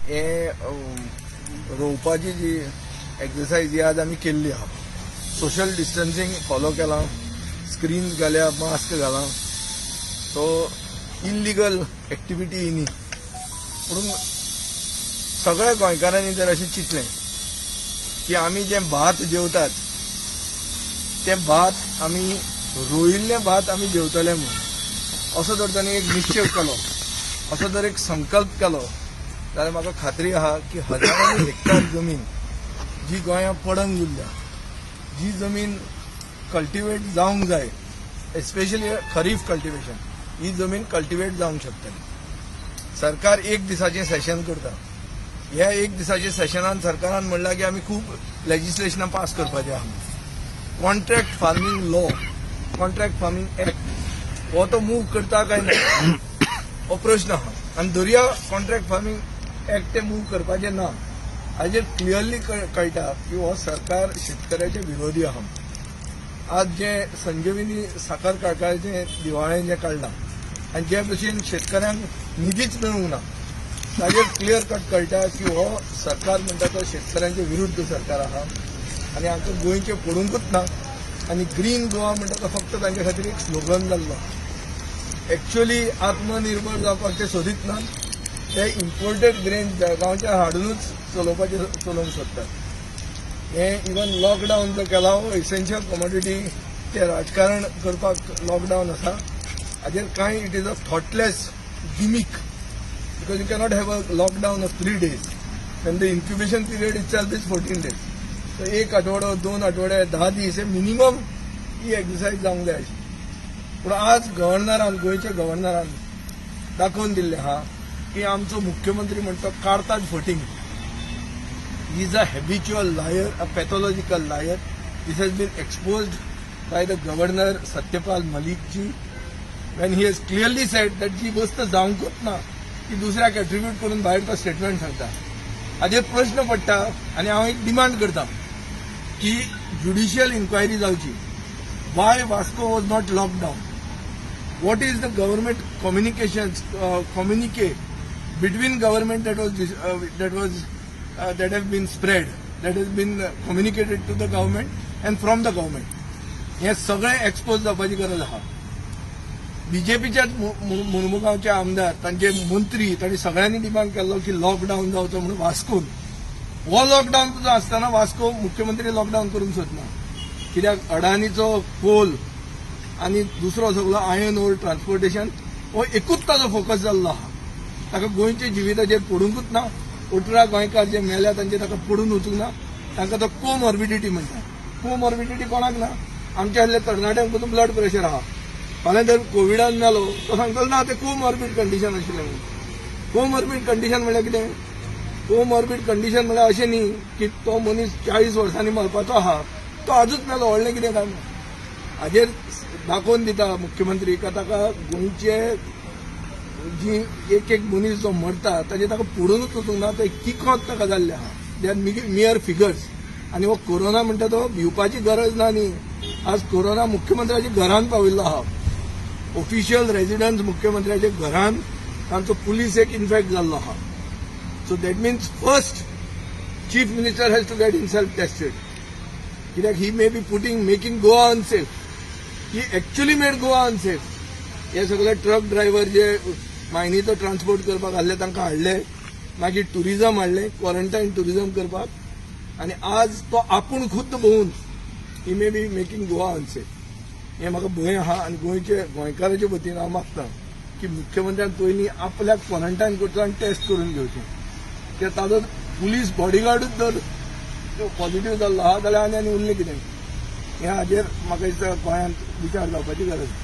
हे रोवपाची जी एक्सरसायज ही आज आमी केल्ली आहा. सोशल डिस्टन्सिंग फॉलो केलां, स्क्रीन्स घाल्या, मास्क घाला, सो इल्लिगल एक्टिविटी ही न्ही. पूण सगळ्या गोंयकारांनी जर अशें चिंतलें की आमी जें भात जेवतात तें भात आमी रोयिल्लें भात आमी जेवतले म्हूण, असो जर तांणी एक निश्चेव केलो, असो जर एक संकल्प केलो जाल्यार म्हाका खात्री आहा की हजारांनी हेक्टर जमीन जी गोंयांत पडंग उरल्या, जी जमीन कल्टिवेट जावंक जाय, एस्पेशली खरीफ कल्टिवेशन, ही जमीन कल्टिवेट जावंक शकतली. सरकार एक दिसाचें सेशन करता. ह्या एक दिसाच्या सेशनान सरकारान म्हणलां की आमी खूब लेजिस्लेशनां पास करपाचें आहा. Contract farming law, contract farming act हो तो मूव करता काय ना हो प्रश्न आहा. आनी धरया कॉन्ट्रॅक्ट फार्मींग एक्ट ते मूव करपाचें ना, हाजेर क्लियरली कळटा की हो सरकार शेतकऱ्याचे विरोधी आहा. आज जे संजीवनी साखर कारखान्याचें दिवाळें जें काडलां आनी जे भशेन शेतकऱ्यांक निधीच मेळूंक ना, ताजेर क्लियर कट कळटा की हो सरकार म्हणटा तो शेतकऱ्यांचे विरुद्ध सरकार आहा आनी हांकां गोंयचें पडुंकूच ना. आनी ग्रीन गोवा म्हणटा तो फक्त तांचे खातीर एक स्लोगन जाल्लो. एक्च्युअली आत्मनिर्भर जावपाक ते सोदीत ना, ते इम्पोर्टेड ग्रेन बेळगांवच्यान हाडुनूच चलोवपाचें चलोवंक सोदतात. हें इवन लॉकडावन जो केला हो इसेन्शियल कमॉडिटी ते राजकारण करपाक लॉकडावन आसा. हाजेर कांय it is a thoughtless gimmick because you cannot have a lockdown of 3 days when the incubation period itself is 14 days. So एक आठवडो, 2 आठवडे, 10 दीस हे मिनिमम ही एक्सरसायज जावंक जाय अशी. पूण आज गव्हर्नरान, गोंयच्या गव्हर्नरान दाखोवन दिल्लें आहा की आमचो मुख्यमंत्री म्हणटा काडटात फटींग. He is a habitual liar, a pathological liar. This has been exposed by the governor Satyapal Malik ji when he has clearly said that जी वस्त जावंकूच ना ती दुसऱ्याक एट्रिब्यूट करून भायर तो स्टेटमेंट सांगता. हाजेर प्रश्न पडटा आनी हांव एक डिमांड करता की ज्युडिशियल इन्क्वायरी जावची. Why Vasco was not lockdown? What is the government communication, communique between government that have been spread, that has been communicated to the government and from the government? हे सगळें expose जावपाची गरज आहा. बीजेपीच्याच मुर्मुगांवचे आमदार, तांचे मंत्री, तांणी सगळ्यांनी डिमांड केल्लो की लॉकडावन जावचो म्हणून वास्कोन. हो लॉकडावन तुजो आसतना वास्को मुख्यमंत्री लॉकडावन करूंक सोदना, कित्याक अडानीचो कोल आनी दुसरो सगळो आयर्न ओर ट्रान्सपोर्टेशन हो एकूच ताजो फोकस जाल्लो आहा. ताका गोंयच्या जिविताचेर पडुंकूच ना. 18 गोंयकार जे मेल्या तांचे ताका पडून वचूंक ना. तांकां तो कोमॉर्बिडिटी म्हणटा. कोमॉर्बिडिटी कोणाक ना? आमच्या आहले तरणाट्यांक पसून ब्लड प्रेशर आहा. फाल्यां जर कोविडान मेलो तो सांगतलो ना ते कोमॉर्बीड कंडिशन आशिल्लें म्हणून. कोमॉर्बीड कंडिशन म्हणल्यार कितें? कोमॉर्बीड कंडिशन म्हणल्यार अशें न्ही की तो मनीस 40 वर्सांनी मरपाचो आहा, तो आजूच मेलो, व्हडलें कितें काय ना. हाजेर दाखोवन दिता मुख्यमंत्री का ताका गोंयचे जी एक एक मनीस जो मरता ताजे ताका पडूनच वचूंक ना. ते किकोत ताका जाल्ले आहा. They are mere figures. आनी हो कोरोना म्हणटा तो भिवपाची गरज ना न्ही. आज कोरोना मुख्यमंत्र्याच्या घरान पाविल्लो आहा. ऑफिशियल रेजिडन्स मुख्यमंत्र्याच्या घरान तांचो पुलीस एक इन्फेक्ट जाल्लो आहा. So that means first chief minister has to get himself tested, कित्याक he may be putting making Goa unsafe. He actually made Goa unsafe. हे सगळे ट्रक ड्रायव्हर जे मायनीचो ट्रान्सपोर्ट करपाक आहले तांकां हाडले, मागीर टुरिझम हाडले क्वॉरंटायन टुरिझम करपाक, आनी आज तो आपूण खुद्द भोंवून he may be making Goa unsafe. हें म्हाका भंय आहा आनी गोंयचे गोंयकाराचे वतीन हांव मागता की मुख्यमंत्र्यान पयलीं आपल्याक क्वॉरंटायन करचो आनी टेस्ट करून घेवचें, कित्याक ताजो पुलीस बॉडीगार्डूच जर पॉझिटिव्ह जाल्लो आहा जाल्यार आनी आनी उरलें कितें? हें हाजेर म्हाका दिसता गोंयांत विचार जावपाची गरज आसा.